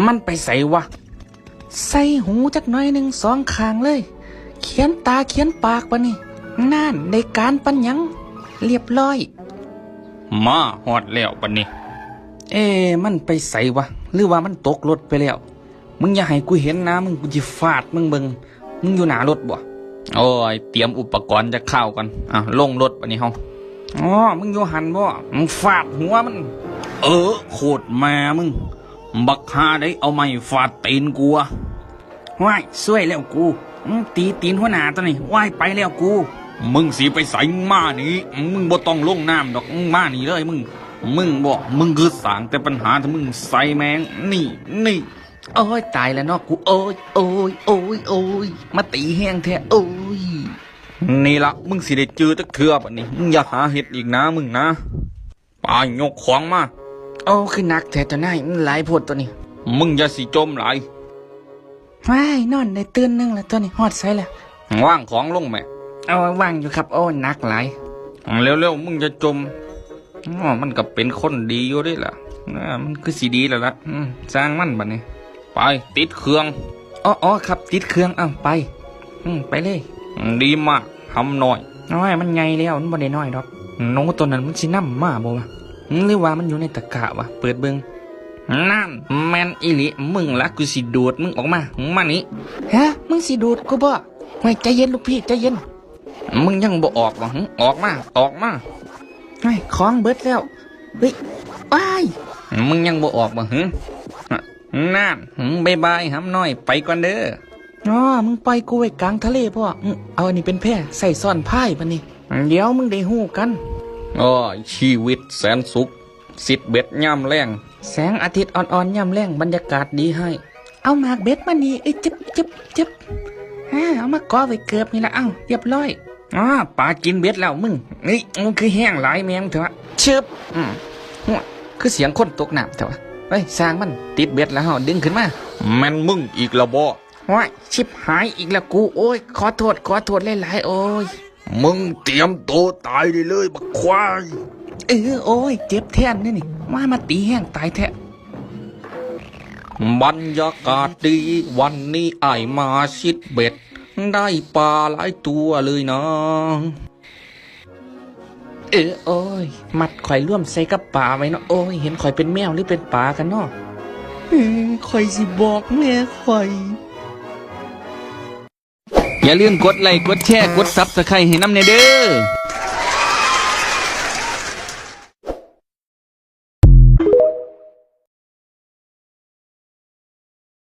ມັນໄປໃສວະ? ໃສ່ຫູຈັກໜ້ອຍໜຶ່ງສອງຂ້າງເລີຍ ຂຽນຕາຂຽນປາກບາດນີ້. ນັ້ນ ໄດ້ການປານຫຍັງ ລຽບຮ້ອຍ. ມາຮອດແລ້ວບາດນີ້. ເອ ມັນໄປໃສວະ? ຫຼືວ່າມັນຕົກລົດໄປແລ້ວ? ມຶງຢ່າໃຫ້ກູເຫັນໜ້າມຶງ ກູຊິຟາດມຶງເບິ່ງ. ມຶງຢູ່ໜ້າລົດບໍ່? ໂອ້ຍ ຕຽມອຸປະກອນຈັກຄາວກ່ອນ. ອ່ະ ລົງລົດບາດນີ້ເຮົາ. ອໍ ມຶງຢູ່ຫັ້ນບໍ່? ມຶງຟາດຫົວມັນ. ເອີ ໂຄດແມ່ມຶງ ບັກຫ່າໃດ ເອົາໄມ້ຟາດຕີນກູ. ວ້າຍ ຊວຍແລ້ວກູ. ອື ຕີຕີນຫົວໜ້າຕົວນີ້. ວ້າຍ ໄປແລ້ວກູ. ມຶງຊິໄປໃສ? ມານີ້ ມຶງບໍ່ຕ້ອງລົງນ້ຳດອກ. ມຶງມານີ້ເລີຍ ມຶງ. ມຶງບໍ ມຶງຄືສ້າງແຕ່ບັນຫາແທ້ ມຶງໃສ່ແມ່ງ. ນີ້ ນີ້. ໂອ້ຍ ຕາຍແລ້ວເນາະກູ. ໂອ້ຍ ໂອ້ຍ ໂອ້ຍ ໂອ້ຍ ມາຕີແຮງແທ້. ໂອ້ຍ ນີ້ລະ ມຶງຊິໄດ້ຈື່ຈັກເທື່ອບາດນີ້. ມຶງຢ່າຫາເຮັດອີກນະ ມຶງນະ. ໄປ ຍົກຂອງມາ. ໂອ້ ຄືໜັກແທ້ເຈົ້ານາຍ. ມັນຫຼາຍໂພດຕົວນີ້. ມຶງຢ່າຊິຈົ່ມຫຼາຍ. ວ້າຍ ນອນໄດ້ຕື່ນໜຶ່ງແລ້ວຕົວນີ້. ຮອດໃສແລ້ວ? ວາງຂອງລົງແມ້. ເອົາ ວາງຢູ່ຄັບ. ໂອ້ ໜັກຫຼາຍ. ເລັວໆ ມຶງຢ່າຈົ່ມ. ອໍ ມັນກໍເປັນຄົນດີຢູ່ເດ້ລະ. ເອີ ມັນຄືຊິດີແລ້ວລະ. ອື ຊ່າງມັນບາດນີ້. ໄປ ຕິດເຄື່ອງ. ອໍ ອໍ ຄັບ ຕິດເຄື່ອງ. ເອົາ ໄປ. ອື ໄປເລີຍ. ດີມາກ ຫຳນ້ອຍ. ໂອ້ຍ ມັນໃຫຍ່ແລ້ວ ມັນບໍ່ໄດ້ນ້ອຍດອກ. ໜູຕົວນັ້ນມັນຊິນຳມາບໍ່ວະ? ຫຼືວ່າມັນຢູ່ໃນຕະກະວະ? ເປີດເບິ່ງ. ນັ້ນ ແມ່ນອີ່ຫຼີ. ມຶງລະ ກູຊິດູດມຶງອອກມາ. ມານີ້. ຮະ? ມຶງຊິດູດກູບໍ? ໂອ້ຍ ໃຈເຢັນລູກພີ່ ໃຈເຢັນ. ມຶງຍັງບໍ່ອອກບໍຫຶ? ອອກມາ ອອກມາ. ໂອ້ຍ ຂອງເບິດແລ້ວ. ເຮີ້ຍ ອ້າຍ ມຶງຍັງບໍ່ອອກບໍຫຶ? ນານ ບາຍບາຍ ຫຳນ້ອຍ ໄປກ່ອນເດີ້. ອໍ ມຶງປ່ອຍກູໄວ້ກາງທະເລພໍ. ອື ເອົາອັນນີ້ເປັນແພ ໃຊ້ຊ້ອນພາຍບາດນີ້. ດຽວມຶງໄດ້ຮູ້ກັນ. ໂອ້ຍ ຊີວິດແສນສຸກ ຊິດເບັດຍາມແລງ. ແສງອາທິດອ່ອນໆຍາມແລງ ບັນຍາກາດດີຮ້າຍ. ເອົາໝາກເບັດມານີ້. ເອີຍ ເຈັບ ເຈັບ ເຈັບ. ອາ ເອົາມາເກາະໄວ້ເກີບນີ້ລະ. ເອົ້າ ລຽບຮ້ອຍ. ອາ ປາກິນເບັດແລ້ວມຶງ. ນີ້ ໂອ້ ຄືແຮງຫຼາຍແມ່ງເຖາະ. ຊຶບ. ອື ໂອ້ຍ ຄືສຽງຄົນຕົກນ້ຳແທ້ວະ. ເອີຍ ຊ່າງມັນ ຕິດເບັດແລ້ວ ເຮົາດຶງຂຶ້ນມາ. ແມ່ນມຶງອີກລະບໍ? ໂອ້ຍ ຊິບຫາຍອີກແລ້ວກູ. ໂອ້ຍ ຂໍໂທດ ຂໍໂທດຫຼາຍໆ. ໂອ້ຍ ມຶງຕຽມໂຕຕາຍໄດ້ເລີຍບັກຄວາຍ. ເອີ ໂອ້ຍ ເຈັບແທນເດ້ນີ້. ມາ ມາຕີແຮງຕາຍແທ້. ບັນຍາກາດດີ ວັນນີ້ອ້າຍມາຊິດເບັດ ໄດ້ປາຫຼາຍຕົວເລີຍນາ. ເອີ ໂອ້ຍ ມັດຂ້ອຍລວມໃສ່ກັບປາໄວ້ເນາະ. ໂອ້ຍ ເຫັນຂ້ອຍເປັນແມວ ຫຼື ເປັນປາກັນເນາະ? ເອີ ຂ້ອຍຊິບອກແມ່ຂ້ອຍ. ຢ່າລືມກົດໄລ ກົດແຊ ກົດ Subscribe ໃຫ້ນຳແດ່ເດີ້.